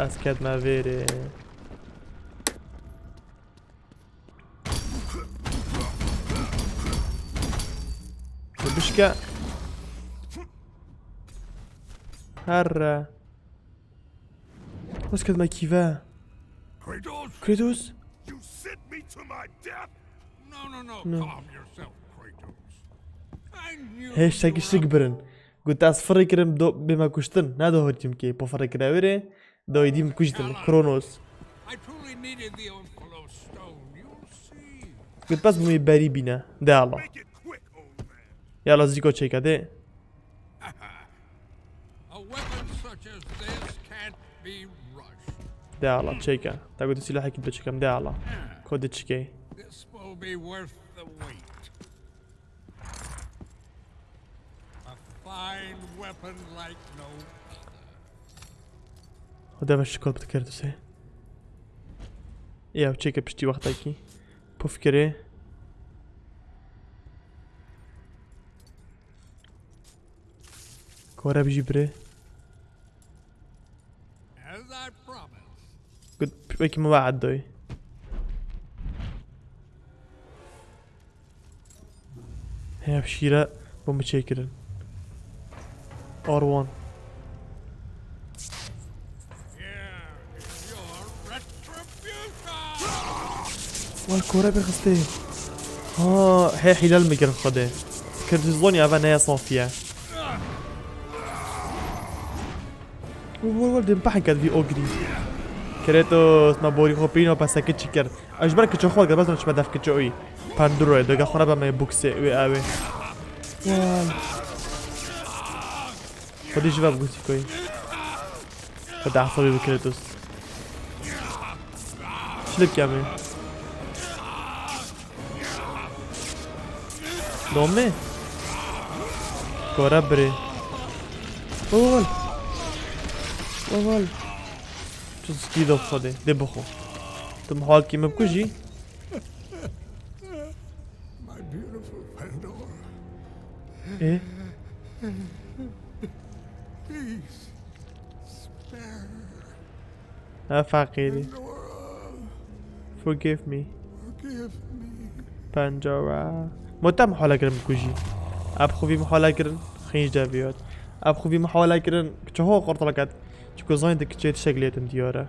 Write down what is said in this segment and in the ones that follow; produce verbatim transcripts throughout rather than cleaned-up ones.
Ez ketime vêrê. Bişke. Herre. Ez ketime kîve. Kratos? Kratos? You sent me to my death? No, no, no. No. Calm yourself, Kratos. I knew Hêştekî you şik were birin. Got ez firê kirim do bême kuştin. Ne do hotîm kê. Po firê kire wêrê. Do êdî min kuştin. Kronos. I truly needed the Omphalos stone. You'll see. Got bes bûmê berî bîne. De ala. Make it quick, old man. Yala zîko çêke de. A weapon such as this can't be rushed. De ala çêke. Te got silahekî de çêkem de ala. Ko de çikê. This will be worth the wait. A fine weapon like no other. Xwedê ve şikol bide Kratosê. Ya çêke piştî wextekî. Puf kirê. Kore bijî birê. As I promised. Got wekî min we'd doy. Heya şîre bo min çêkirin. R one. Here is your retribution. Wal kore bixistê. Ha, he hîlal min kir xwedê. Kir dizlon ya ve neye safiye. Wal wal wal, dê min pehn ket vî ogrî. Kratos, me borî xwe pîno peseke çi kir. Ez ji ber kiçe xwe dikim, bes çime def kiçe wî. Penduro ye, dega xwe nebe me buksê wê ew ê. Wal. Xwedî ji ve bigusî koyî. Xwedî hesabê bi Kratos. Çilik ya me. Domê. Kore birê. Wal wal. Wal wal. Tu zikî de xwedê. Dê bixwe. Tu mihal kî min bikujî. My beautiful Pandora. E? Please, spare her. Ha feqîrî. Pandora. Forgive me. Forgive me. Pandora. Mo te mihala kirin bikujî. Eb xwe vî mihala kirin. Xînc de viyot. Eb xwe vî mihala kirin. Çaho qurtala ket. Çiko zayên de kiçê tişek lêtin diyare.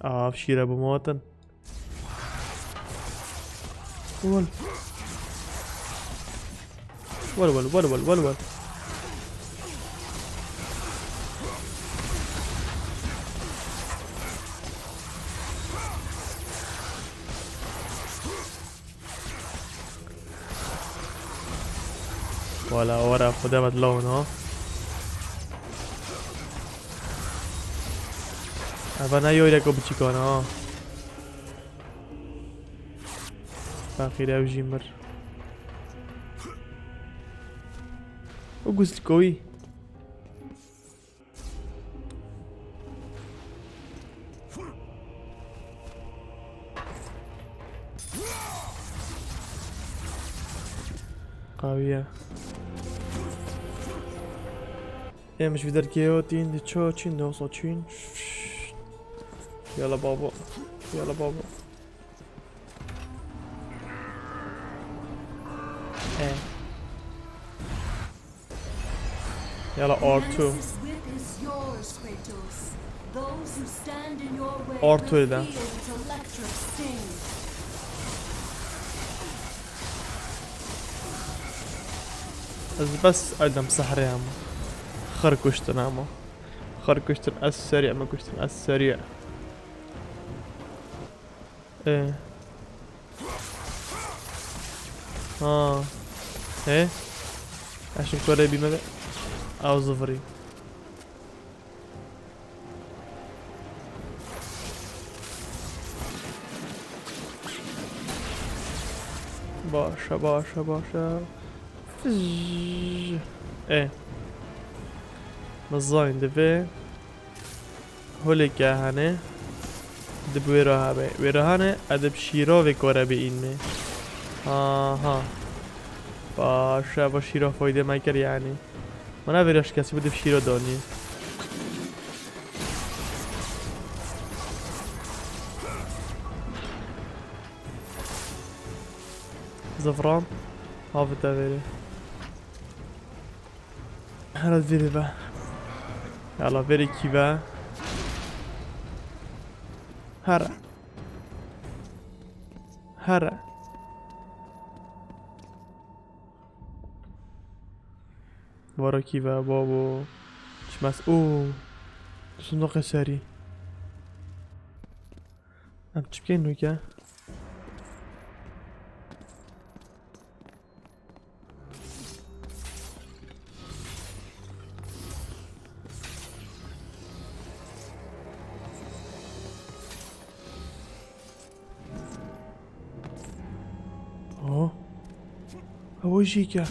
Av şîre bi motin. Wal. Wal wal wal wal wal wal. Wala ora xwe demet lawn ha. Eva ne yoyre ko biçikan ha. Faxîr ew jî mir. O guzlikoyî. Qawiye. Em ji vî derkê hatîn di ço çîn de wisa çîn. Yala babo. Yala babo. E. Yala R two. Nemesis whip is yours, Kratos. Those who stand in your way R two will de. Feel its electric sting. Ez bes eydem sehre ama. Xir kuştin ama. Xir kuştin ez serî, me kuştin ez serî. E. Ha. He? Aşım kore bîme ve. Ew zivirî. Başa, başa, başa. Fizz. E. Mizayên divê. Holê ke hene. Di bi wê re hebe. Wê re hene, e di bi şîrovê kore bi înme. Aha. Baş, e, va şîra fayde me kir yani. Mana vê re şikesi bi di bi şîra danî. Zivran. Havite vêrê. Here vêrê ve. Yala vêrê kî ve. Here. Here. Vara kî ve babo. Çimes. Oo. Du sindoqê serî. Em çi bikeyn nûke? Oh. Ew jî ke.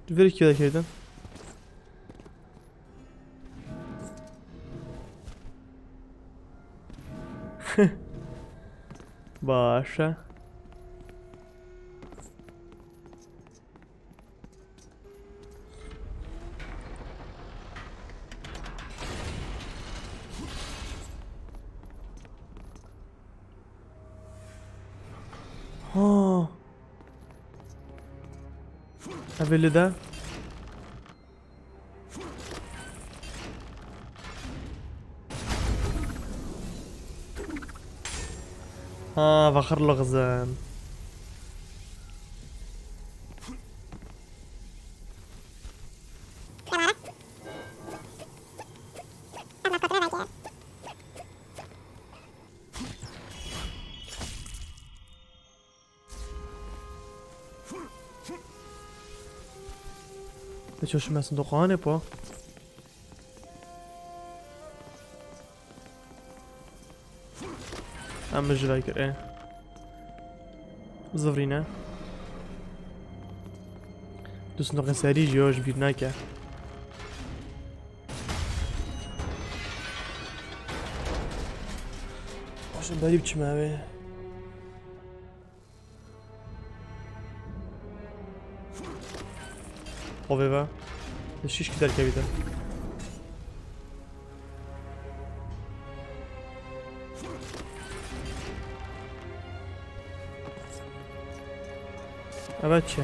Vir kî de kevdin? Baş e. Ha. Ev ê li de. Ha, vexir lixizin. Te çoşime sindoqanê po. Em min ji vekir, ê. Zivrîne. Du sindoqên serî jî yo ji bîr nake. Baş em berî biçime wê. Hovê ve. Şîş kî derkevî de. Evet çi?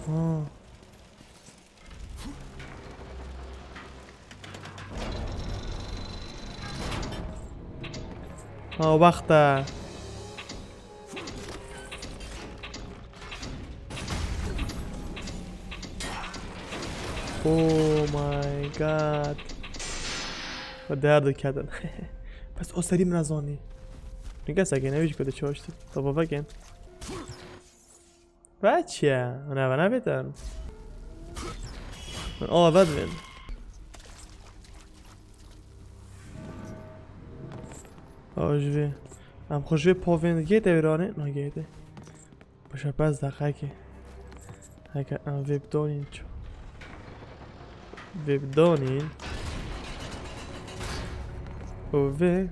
Ha. Ha, wext e. Oh my god. Xwe der diketin. Bes o serî min zanî. Nige sekên, ew jî ku diçe çaştî. Tava vekên. Ve çi ye? Hûn eve nebêtin. Hûn ava vedibên. Ava ji vê. Em xwe ji vê povên digê te wêranê? Nagê te. Başa pez deqekê. Heke em vê bidonîn çi? Vê bidonîn. Û vê.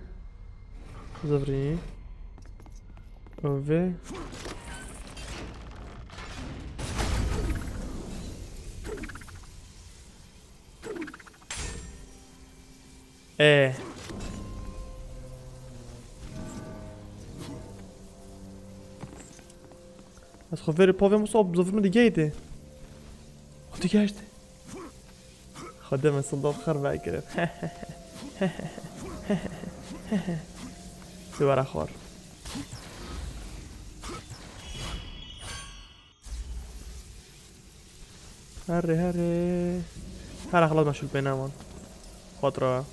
Zivrî. Û vê. Ê. Ez xwe verê pavê Musa, zafir min digeytê. Xwe digeştê. Xwedê min sindoq xir vekirin. Tu were xwar. Herê, herê. Herê, xelas, meşûl pê neman. Xwatra.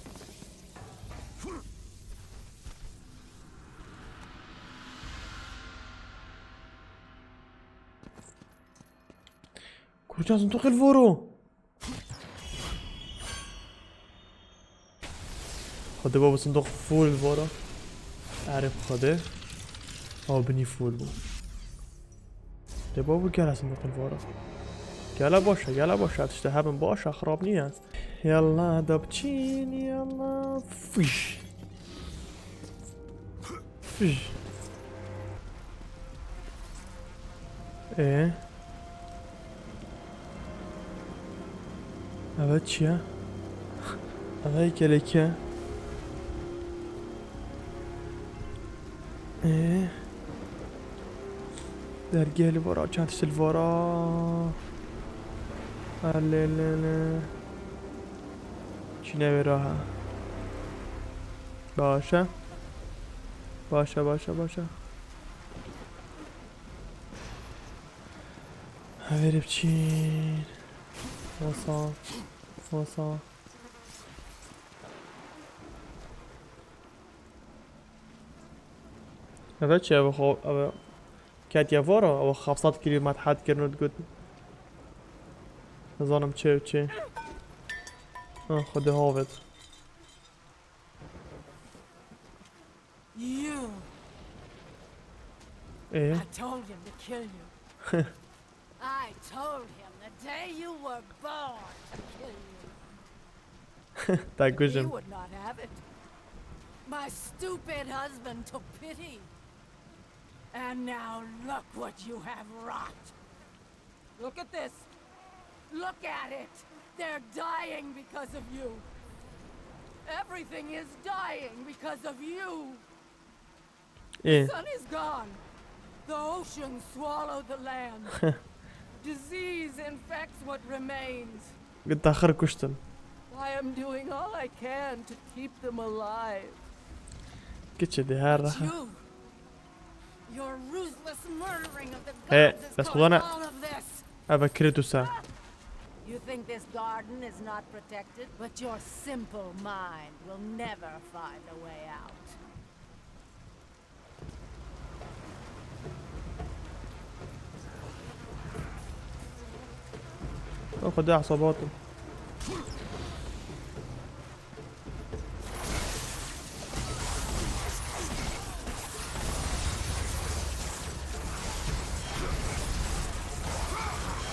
Kurcan sindoqê li voro. Xwedê babo sindoq full vara. Erê xwedê. Aw binî full bû. Dê babo gela sindoqê vara. Gela baş e, gela baş e. Tiştê hebin baş e, xirab niye. Yalla da biçîn, yalla. Fış. Fış. Ee? Eve çi ye? Eve gelek e. Ee, dergeh li vora, çend tişt li vora. Elelele. Çîne vera ha. Baş e. Baş e, baş e, baş e. Heverê biçîn. Wasa. Wasa. Eve çi, eve xo-, eve ketiye vara, eve heft sed kîlometre het kirin û digot. Nizanim çi û çi. Ha, Xwedê havêt. You. Ee? I told him to kill you. I told him the day you were born to kill you. Te He kujim. would not have it. My stupid husband took pity. And now look what you have wrought. Look at this. Look at it. They're dying because of you. Everything is dying because of you. Ê. The sun is gone. The ocean swallowed the land. Disease infects what remains. Gita xir kuştin. I am doing all I can to keep them alive. Kiçi de her But raha. you, your ruthless murdering of the He, gods has bes caused Xwedana all of this. Eve Kratos e. You think this garden is not protected? But your simple mind will never find a way out. Xwedê esabatim.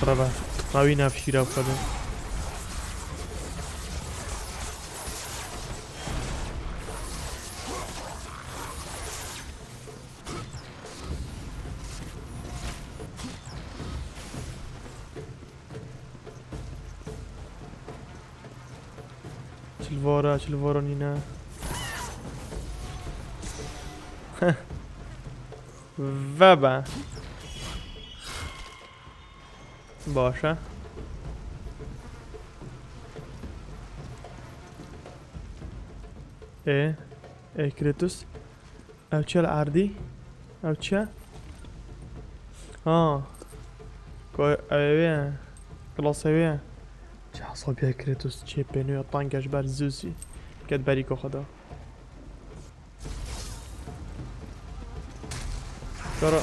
Rebe, qawî nav şîra Xwedê. Çil vara, çil vara nîne. Vebe. Baş e. Ê, ê Kratos. Ev çi li erdî? Ev çi ye? Ha. Ko-, ev ê wê ye. Klasê wê ye. Çi hesabiya Kratos çê pênûya tank e ji ber Zeusî. Ket berî ko xwe da. Kara.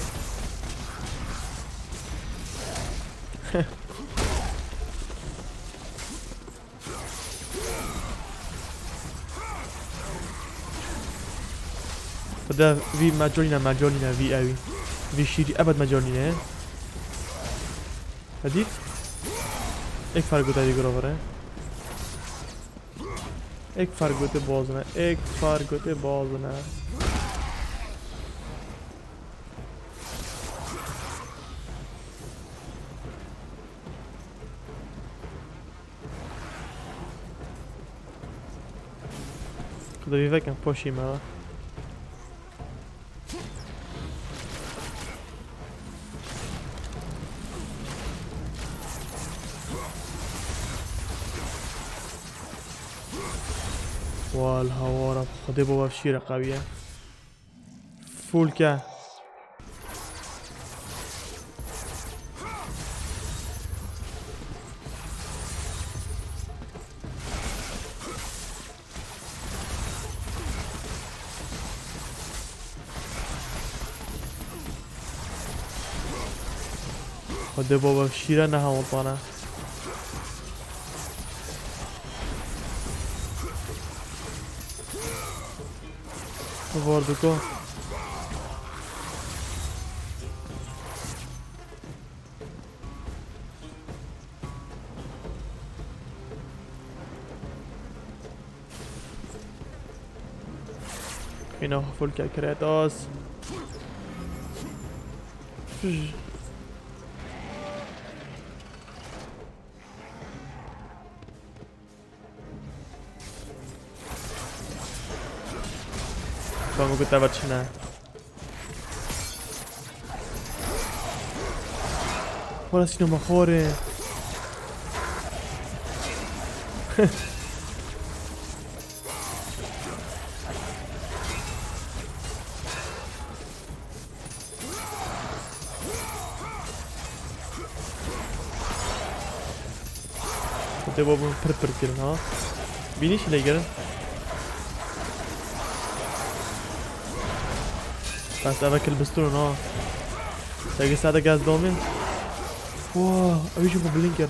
Xwedê vî mecolîne, mecolîne vî ewî. Vî şîrî ebed mecolîne. Hedît. Ek fergota vî gura vere. Ek fergotê bazine. Ek fergotê bazine. Xwedê vî vekin poşî me. Wal hawara Xwedê baba şîre qewiye. Full ke. Xwedê baba şîre ne hewltane. Vardika. Îna xwe full ke Kratos. Fij. Tamam, gut, da wird schon. Wala sîna me xwarê. Te bo pir pir kirin ha. Bînî şi lê gerin. Bes eve kil bistirûn ha. Te gisa de gaz domê. Wow, ew jî xwe bilind kir.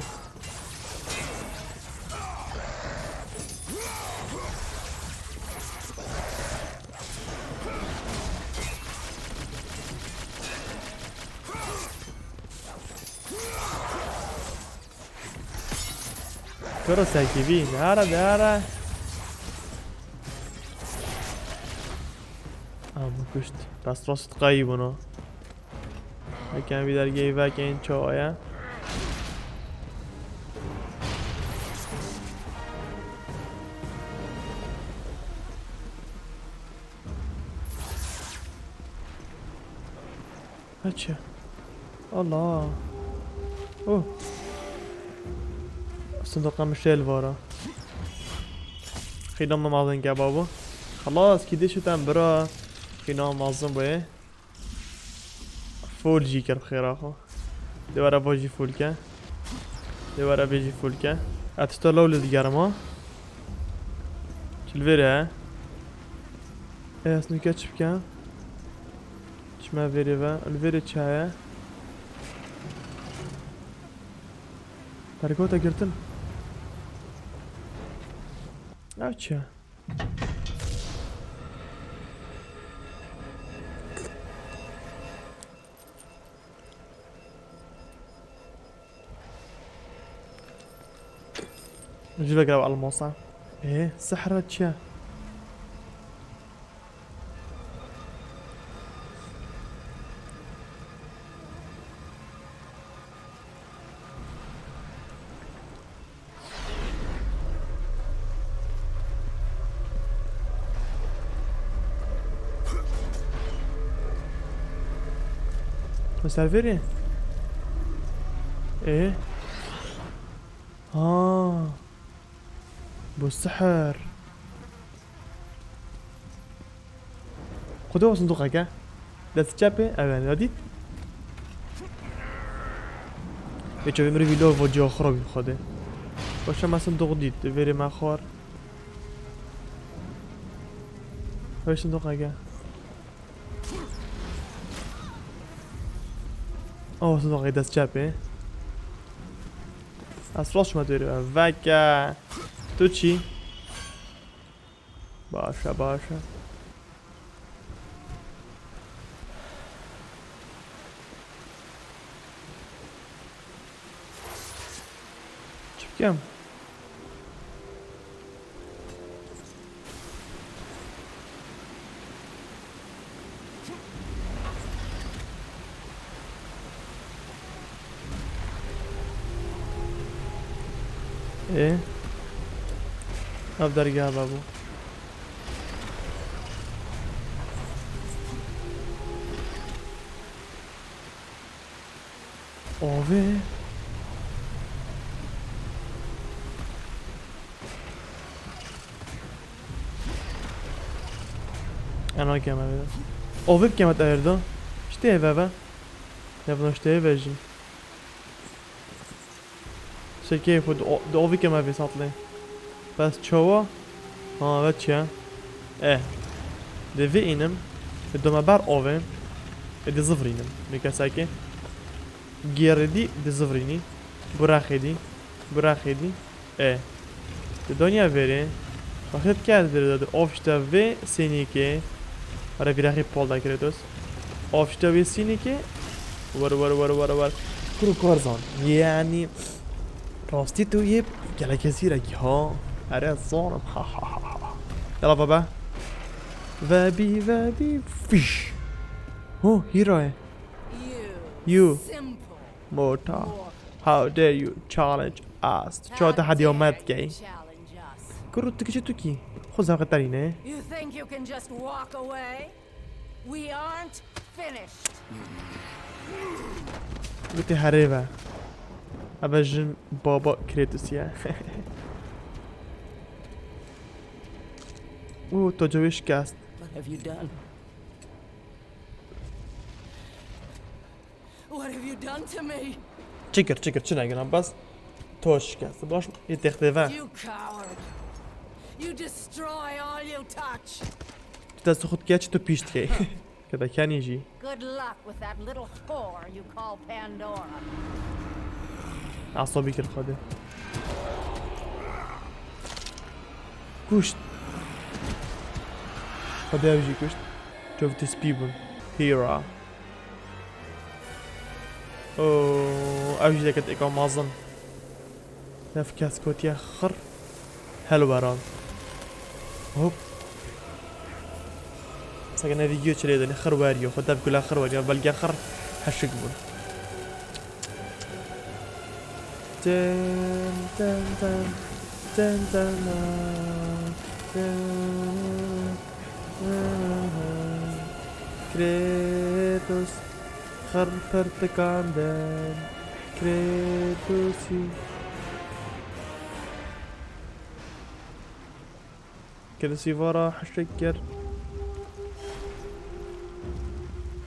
Kuro sekî bî. Nara, nara. Am kuşt. Bes rast qayî bûno. Hekem vî dergehî vekin çawa ye. Heçe. Allah. Oh. Sindoqa min şêl vara. Xîna min mazin ke babo. Xelas, kî dê şitem bira. Xîna mazin bûye. Full jî kir xêra xwe. Dê were bo jî full ke. Dê were bê jî full ke. Ez tişta law li digerim ha. Çi li vêrê he? Ê, ez nûke çi bikim? Çime vêrê ve. Li vêrê çi heye? Pergote girtin. Ev çi ye? Ji vekira almosa. Ê, sihra çi ye? Li ser vêrê? Ê? Ha. Bu sihir. Xwedê o sindoqeke. Dest çepê, ev e, ya dît? Ê çavê mirî vîlo vo ciya xwe bî xwedê. Baş e, me sindoq dît, vêrê me xwar. Vê sindoqeke. O sindoqê dest çepê. Ez rast çûme dêrê. Veke. Tu çî? Baş e, baş e. Çi bikim? Ê? Ev dergeha me bû. Avê. Ena keme vê. Avê bikeme te erda. Ştê ve ve. Ne buna ştê ve jî. Şekê xwe di o-, di avê keme vê satlê. Bes çawa? Ha, ve çi ye? E. Dê vê înim. Dê dome ber avê. Ê dê zivrînim. Nû kesekê. Gêrê dî dê zivrînî. Burexê dî. Burexê dî. E. Dê danya vêrê. Wextê dike ez dê, dê, dê av işte vê sênîkê. Were vîrexê pol da Kratos. Av işte vê sênîkê. Were, were, were, were, were. Kuro karzan. Yani. Rastî tu yê gelekê zîrekî ha. Erê zanim. Ha, ha, ha, ha. Yala baba. Vebî, vebî. Fiş. Ho, hîra ye. You. You. Simple. Morta. Mortal. How dare you challenge us? Çawa te hediya me dikey? How dare you challenge us? Kuro tu kişi tu kî? Xwe zehmet derîne. You think you can just walk away? We aren't finished. Gotê herê ve. Eve jin baba Kratos ye. Û to cewê şikest. What have you done? What have you done to me? Çi kir, çi kir, çi nekirin, bes to şikest. Baş yê textê ve. You coward. You destroy all you touch. Tu dest xwe dikeye çi tu pîş dikey. Kete kenî jî. Good luck with that little whore you call Pandora. Asabî kir Xwedê. Kuşt. Xwedê ew jî kuşt. Çovtî spî bûn. Hera. Oo, ew jî deket êka mezin. Ev kes gotiye xir helweran. Hop. Seke ne vîdyo çi lê denê xir weriyo. Xwe dev gula xir weriyo. Belge xir heşik bûn. Ten, ten, ten. Ten, ten, ten. Kratos. Xir pirtikandin. Kratosî. Kratosî vara hiştek kir.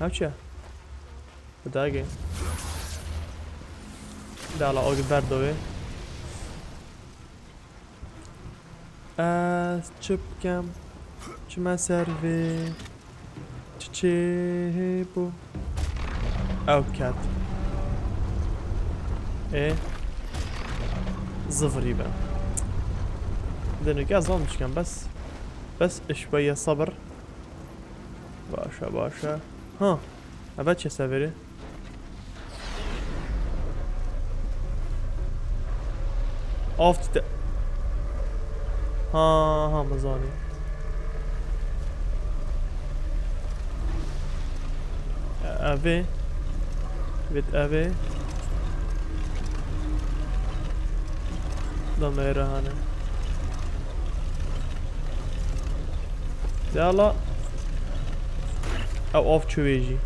Ev çi ye? Dagê. Dala o berdo wê. Ez çi bikem? Çime ser vê? Çi çêbû? Ew ket. Ê. Zivirî be. Denûke ez van biçikem bes. Bes şweye sabir. Baş e, baş e. Ha. Eve çi severî? Av tite. Ha, ha, me zanî. Evê. Vêt evê. Da me re hane. Yala. Ew av çû wê jî.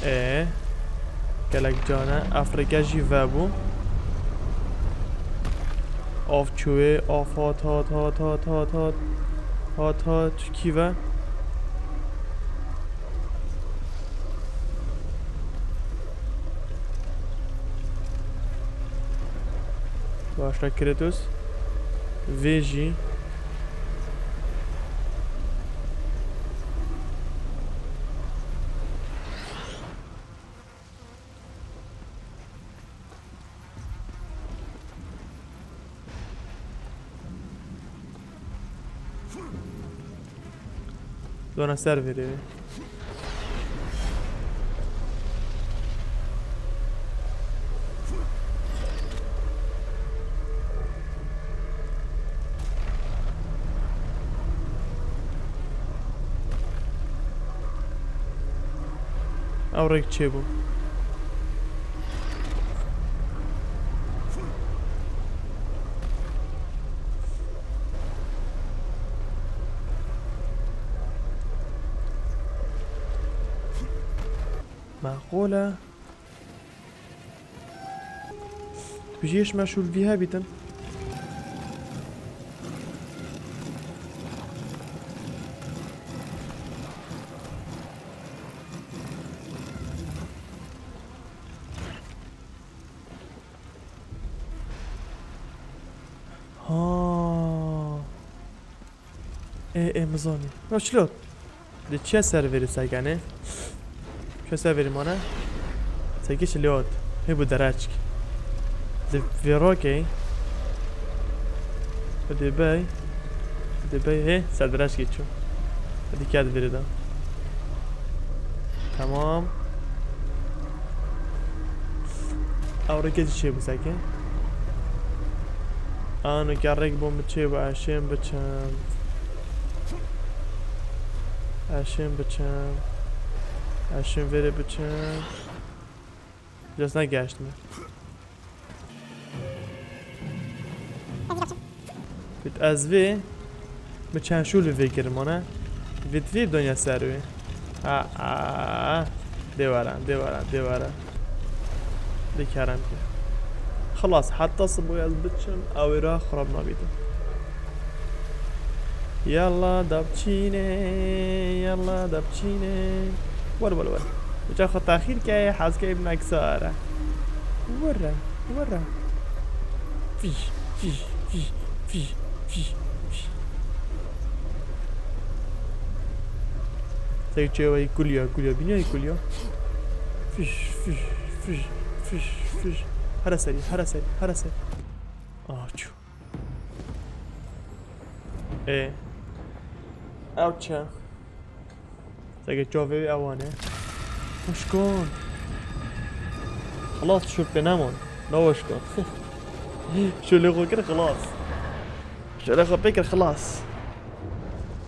Ee, gelek can e. Efrike jî vebû. Av çû wê, av hat, hat, hat. Hat, hat, kî ve? Başta Kratos. Vê jî. Dona ser verê. Ew rêk çêbû. Meqûl e. Bijî ji me şûl vî hebîtin. Ha. Ê, ê, min zanî. Ya çilo. Di çiya serverî sekenê? Çiya serverî mane? Seki çiliyot. Hê bu dereçk. Di vêrokê. Di bey. Di bey hê ser dereçkê çû. Di ket vêrê de. Tamam. Ew rêkê çi çêbû seke? Ano ke rêk bo min çêbû, ez şêm biçim. Ez şêm biçim. Ez şêm vêrê biçim. Just negeştime. Bit ez vê, min çend şûl vê kirin mane. Vit vê donya ser wê. A, a, dê were, dê were, dê were. Dê kerem ke. Xilas, heta siboyê ez biçim, ew ê ra xirab nabîtim. Yalla da biçîne, yalla da biçîne. Wer, wer, wer. Uca xwe texîr ke, hez ke ibn eksare. Were, were. Fij, fij, fij, fij, fij, fij. Sey çê wê kulya, kulya, bîniya kulya. Fij, fij, fij, fij, fij. Here serî, here serî, here serî. Ah, çû. Ê. Ew çi? Seke çavê wî ewan e. Wişkon. Xilas, şûl pê nemon. Na wişkon. Şûlê xwe kir xilas. Şûlê xwe pê kir xilas.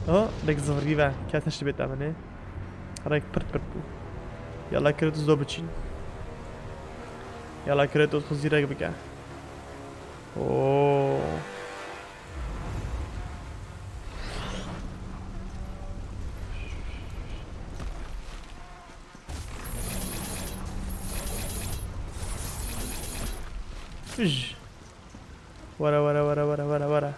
Ha, nek zivirî ve. Kes neştibê te min ê. Rek pirt pirt bû. Yala Kratos do biçîn. Yala Kratos xwe zîrek bike. Oo. Fij. Were, were, were, were, were, were.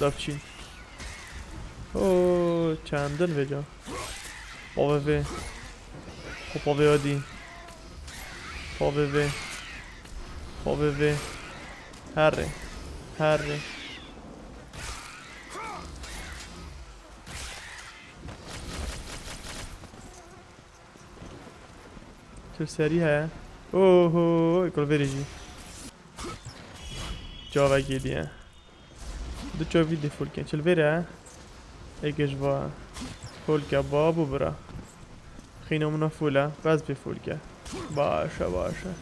Dapçîn. Oo, çendin vêca. Pavê vê. Xwe pavê adî. Pavê vê. Pavê vê. Herê. Herê. Tu serî heye. Oho, kulverê jî. Çavekê diye. Du çavî dê fûl ke. Çil vêre. Êkê ji va. Fûl ke bab û bira. Xîna min a fûl e. Bes bê fûl ke. Baş e, baş e.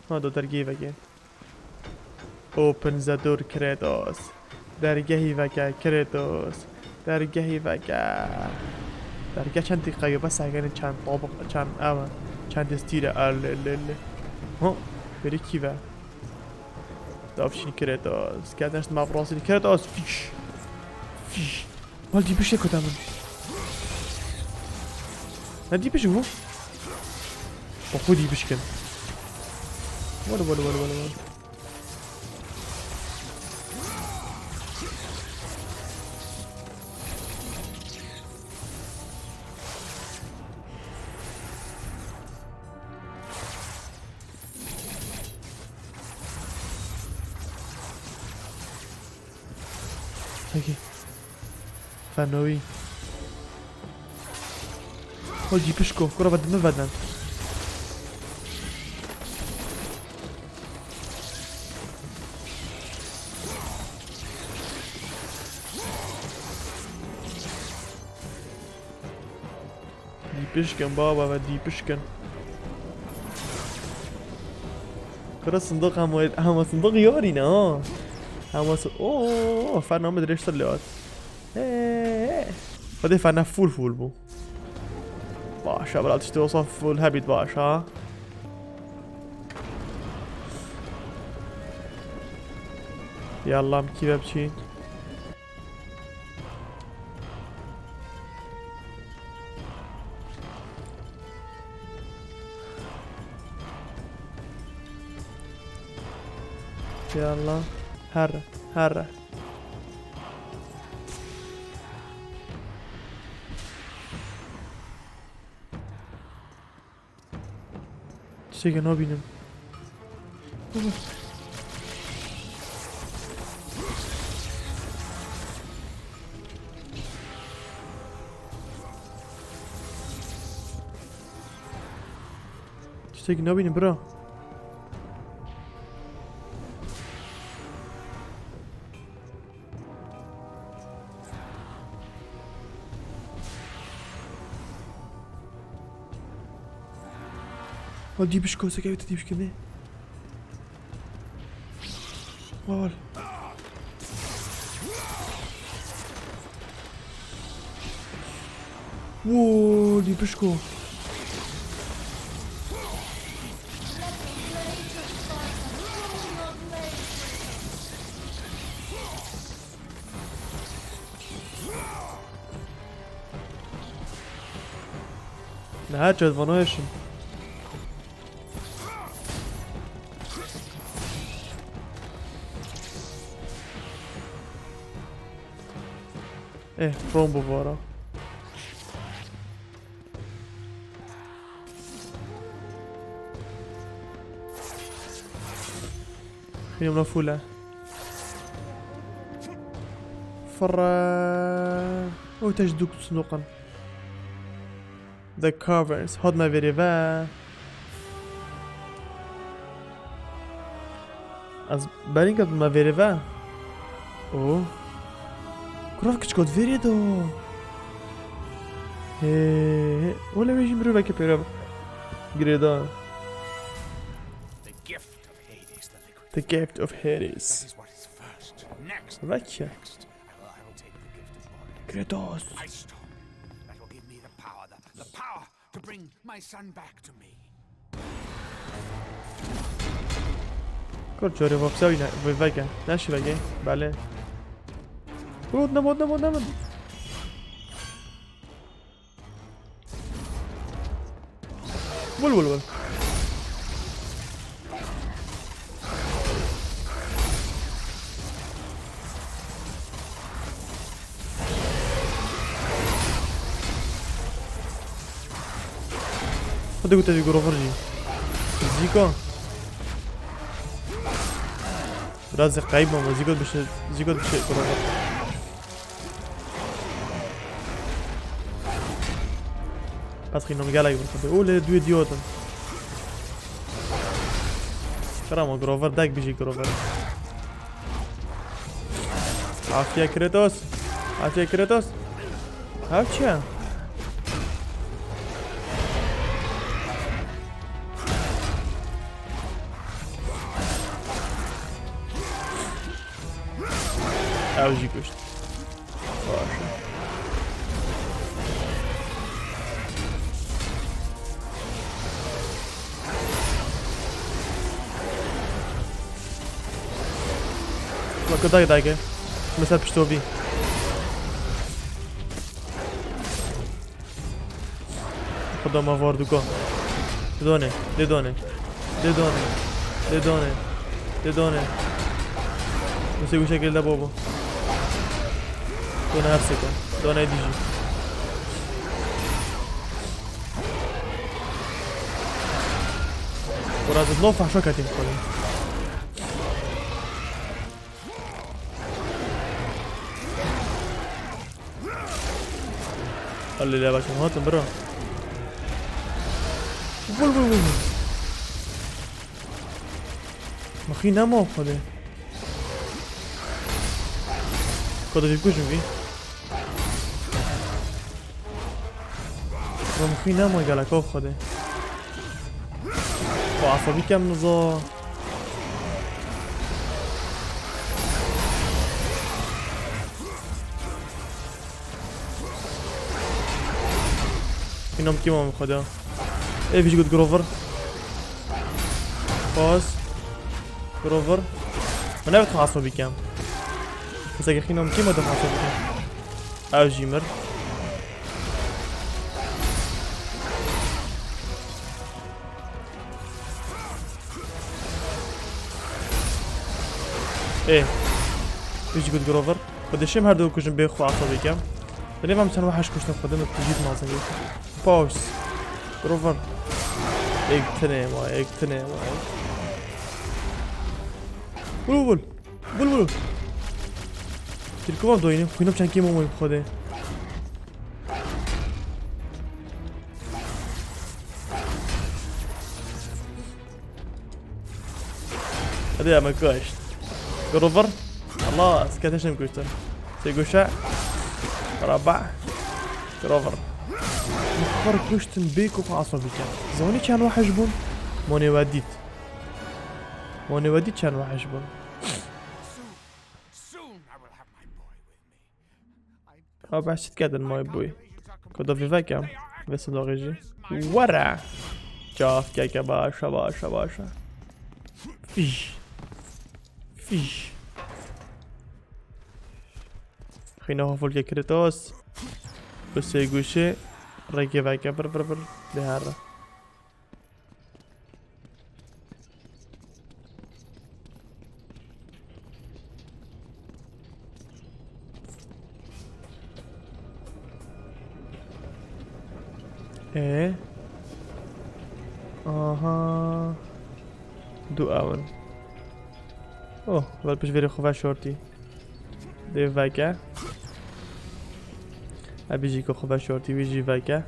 Ha, do dergehî veke. Open the door, Kratos. Dergehî veke, Kratos. Dergehî veke. Dergeh çend dîqe ye? Bes egenî çend tabaq, çend ev e. Çend destîre. Ellê, ellê, ellê. Ha, berî kî ve? Dapşin Kratos. Gelden işte map rastini Kratos. Fiş. Fiş. Mal dîpişke kota min. Ne dîpiş bû? Oxu dîpişkin. Wal, wal, wal, wal, wal. Peki. Fernowî. O dîpişko, kura ve dimi veden. Dîpişkin baba ve dîpişkin. Kura sindoq hema, hema sindoq yarî ne ha. Hema si-, ooo, ferna min dirêjtir lê hat. Hey. Xwedê ferna full full bû. Baş e, bira tiştê wisa full hebît baş ha. Yallah, em kî ve biçîn? Yallah. Herre. Herre. Tiştekê nabînim. Baba. Tiştekî nabînim bira. Hadi dîpişko, sekevî te dîpişkirine. Wal. Woo, dîpişko. Her çet vano heşin. Eh, ron bû vara. Xiyomla fûle. Fırra. O teş duk sunduqan. The Caverns. Hat me verê ve. Ez berî ket me verê ve. O. Kurav kiç got verê da. He, he. Wele wê jî miroveke pêre girêda. The gift of Hades, the liquid. The gift of Hades. That is what is first. Next. Vekye. Next. I will, I will take the gift of Boreas. Kratos. Ice stone. That will give me the power, the, the power to bring my son back to me. Kur çorê vapsa wî ne, vê veke. Neşî veke. Belê. Bot ne bot ne bot ne bot. Vul vul vul. Hadi gute bir Grover jî. Zika. Biraz da kayıp ama Zika bir şey, Zika bir şey Grover. Qet xînom gelek bir xwedê. Û lê duyê diyotin. Kerama Grover, dek bijî Grover. Afiye Kratos. Afiye Kratos. Ev çi ye? Ew jî kuşt. Baş e. Bak, dayı, dayı. Mesela pişto bir. Xweda me var duka. Didone, didone. Didone. Didone. Didone. Musê wî şekil de babo. Done her seke. Done dijî. Biraz no fahşa ketîn xwedî. Hallelujah, bak, hatin bira. Vur, vur, vur, vur. Maxî nema xwedê. Xwedê vî bikujim vî. Xwedê maxî nema gelek, o xwedê. Xwe asabî kem niza. Xînom kîma min xweda. Ê vî jî got Grover. Pas. Grover. Min nevêt xwe asabî kem. Keseke xînom kîma de xwe asabî kem. Ew jî mir. Ê. Wî jî got Grover. Xwedê şêm her du kujin bê xwe asabî kem. Dilê me çend weheş kuştin xwedê min tijî nazim bê. Paus. Grover. Ek tine ma, ek tine ma. Vul vul. Vul vul. Tirkova doyne. Xwînam çend kêm omoy xwedê. Hadi ya, me kuşt. Grover. Allah, skete şem kuştin. Sê guşe. Raba. Grover. Xwe kuştin bê ku xwe asabî kem. Zanî çend weheş bûn? Monê we dît. Monê we dît çend weheş bûn. Soon, soon I will have my boy with me. Ew behs çi diketin may bûyî? Ku da vî vekem. Vê sindoqê jî. Were! Çav keke, başa, başa, başa. Fîş. Fîş. Xîna xwe fulke Kratos. Bi sê guşê. Rêkê veke, bir, bir, bir. Bê here. Ee? Aha. Du ew in. Oh, vel pişt verê xwe veşortî. Dê veke. Ebî jî ku xwe veşortî, wî jî veke.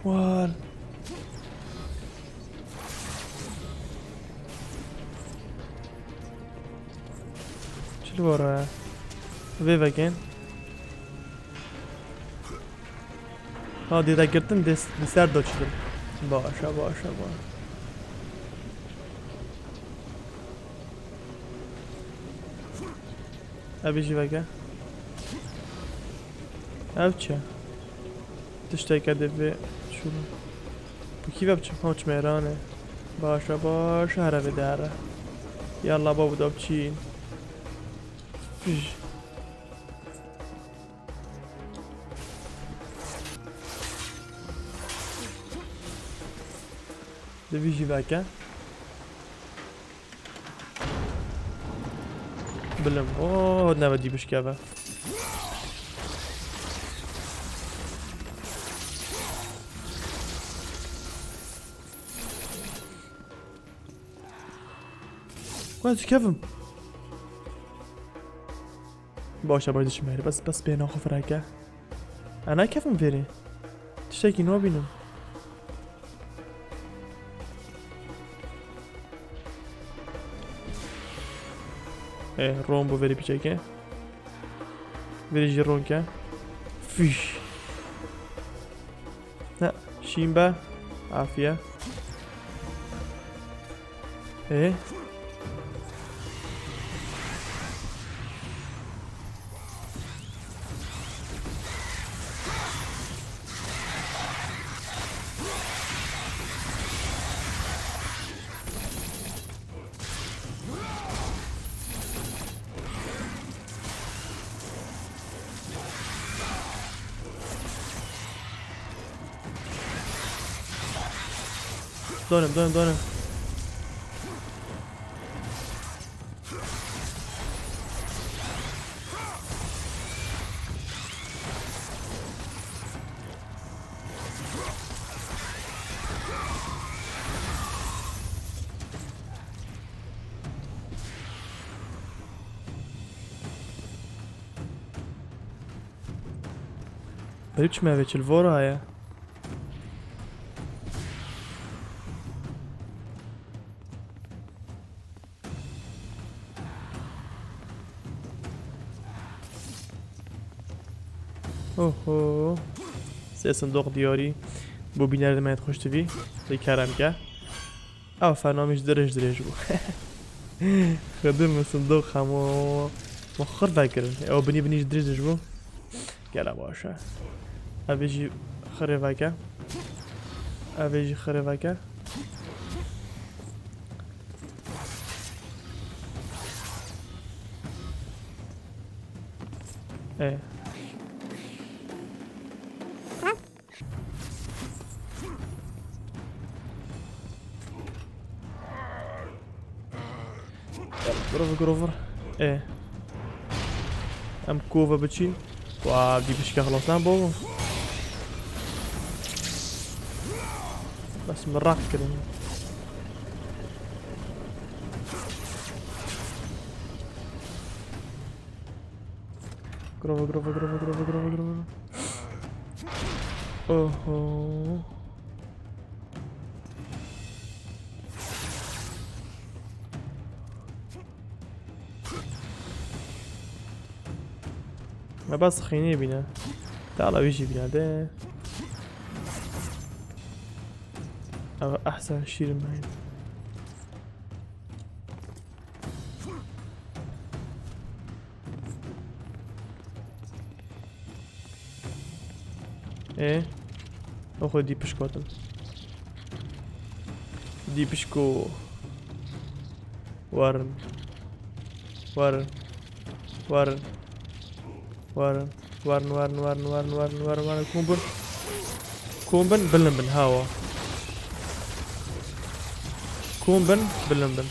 Wan. Çi li war e? Vê vekên. Ha, dê de girtin, dê s-, dê ser de çilim. Başa, başa, başa. Ev jî veke. Ev çi? Tişteke divê şûn. Bu kî ve biçim? Ha, çi mêran e. Başa, başa, here vê dere. Yalla, babu da biçîn. Fij. Di vî jî veke. Bilim. Oo, neve dî bişkeve. Ku ez dikevim. Baş e, baş diçim herî. Bes, bes bêhna xwe fireke. Ez nakevim vêrê. Tiştekî nabînim. Ê, ron bû verî piçeke. Verî jî ronke. Fiş. Ne, şîn be. Afiye. Ê? Donim, donim, donim. Berî çi me vê çil vora ye? Oho. Sê sindoq diyarî. Bo bînerê me xweş divî. Lê kerem ke. Ew fena min ji dirêj dirêj bû. Xwedê min sindoq hemû min xir vekirin. Ew binî binî ji dirêj dirêj bû. Gele baş e. Ev ê jî xirê veke. Ev ê jî xirê veke. E. Grover, grover. E. Em kova biçîn. Wa, dî bişke xelas nebû. Bes min ret kirin. Grover, grover, grover, grover, grover, grover. Oho. Me bas xînê bîne. Tala wî jî bîne de. Ev ehsen şîr me. Ê? Oxo dî pişkotin. Dî pişko. Werin. Werin. Werin. Werin. Werin, werin, werin, werin, werin, werin, werin. Kom bin. Kom bin, bilin bin, hawa. Kom bin, bilin bin.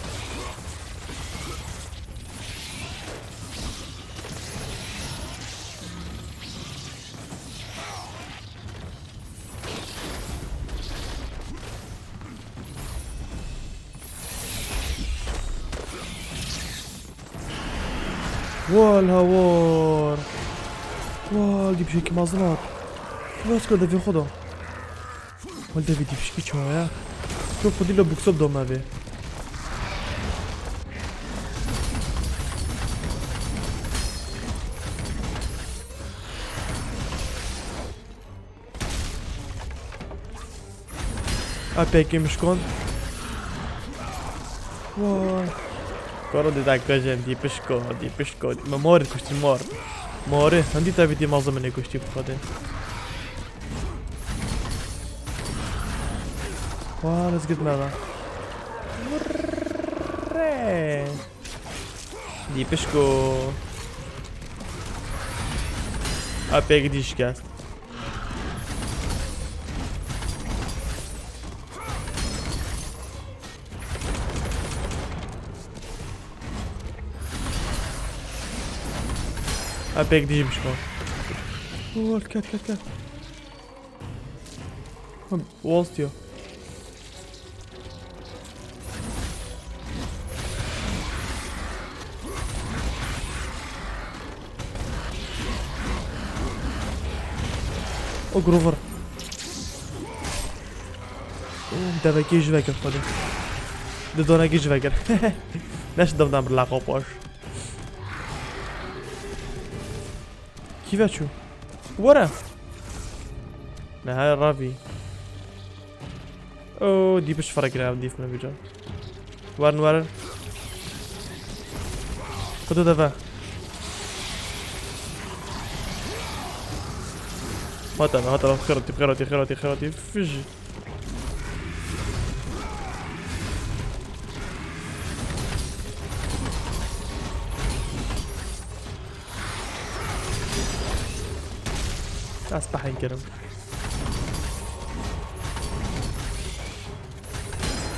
Wal hawar. Wal, dî pişekî mezin hat. Wes kir devê xwe da. Wal devê dî pişkî çawa ye? Çok xwedî le buksa dome vê. Apekê mişkon. Vay. Koro dida kajên dî pişko, dî pişko. Me mor kuştî mor. Mori, hindî tevî dî mazlum ne kuştî bi xwedê. Vay, ez gitme be. Vurre. Dî pişko. Apek dî şikest. Apek dî mişko. Ol, ket, ket, ket. Wall diyor. O Grover. Devekî ji vekir xwedê. Di donekî ji vekir. Neş devdan bir laqo poş. Kî ve çû? Were. Ne, haya ravî. Oo, dî biş fara kira dîf me bican. Warin, warin. Kudu deve. Hata, hata, xeratî, xeratî, xeratî, xeratî. Fij. Ez pehên kirim.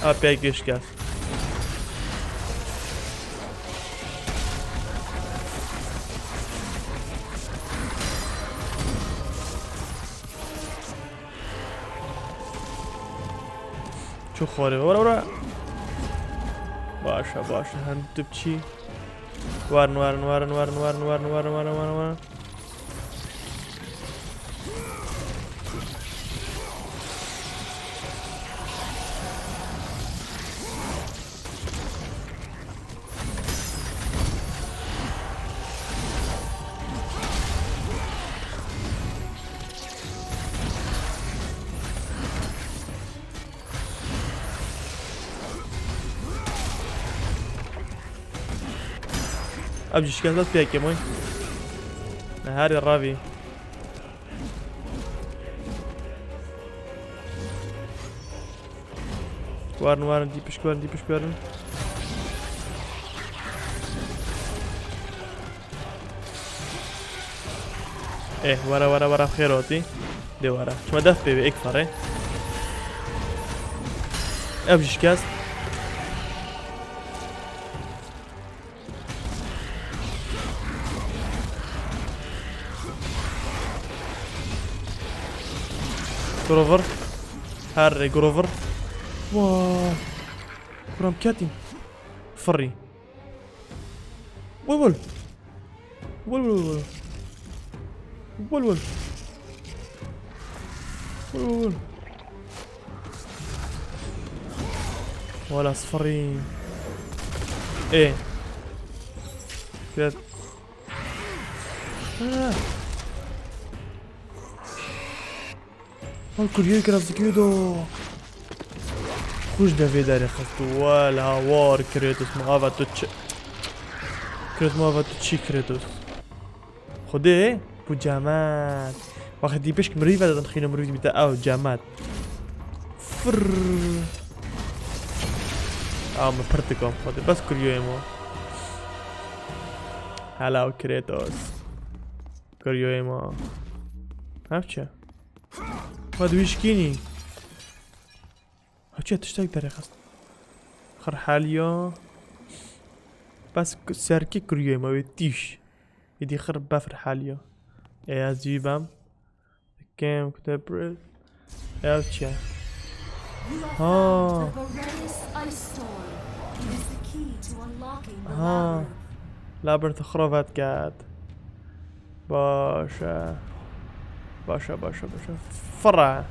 A pek gişkes. Çok xorê. Ora, ora. Başa, başa. Hem tu biçî. Warin, warin, warin. Ev jî şikest, bes pêkê moy. Ne, herê ravî. Warin, warin, dî pişk warin, dî pişk warin. Eh, were, were, were, xêr hatî. Dê were. Çima def pê wê, ek fare. Ev jî şikest. Grover. Herre Grover. Vay. Kuram ketî. Firî. Wol, wol. Wol, wol, wol. Wol, wol. Wol, wol, wol. Wala sıfırı. E. Gel. Ha. Al kuryê kira zikê do. Xwe ji devê derê xist. Wala war Kratos, ma ava tu çi? Kratos, ma ava tu çi Kratos? Xwedê, bu cemat. Wextî pişk mirî ve dedin xîne mirî bîte ew cemat. Fırr. Aa, min pir dikom. Xwedê bes kuryoyê ma. Hello Kratos. Kuryoyê ma. Ev çi? Xwedê wî şikînî. Ev çi tiştek derêxist? Xir heliya. Bes k-, serkê kuryoyê ma wê tîş. Êdî xir befir heliya. Ê ez jî bem. Game Cobra. Ev çi ye? You have Ha. Found the Boreas Ice Storm. It is the key to unlocking the Ha. Labyrinth. Labyrinth xiravet ket. Baş e. Baş e, baş e, baş e. Fire.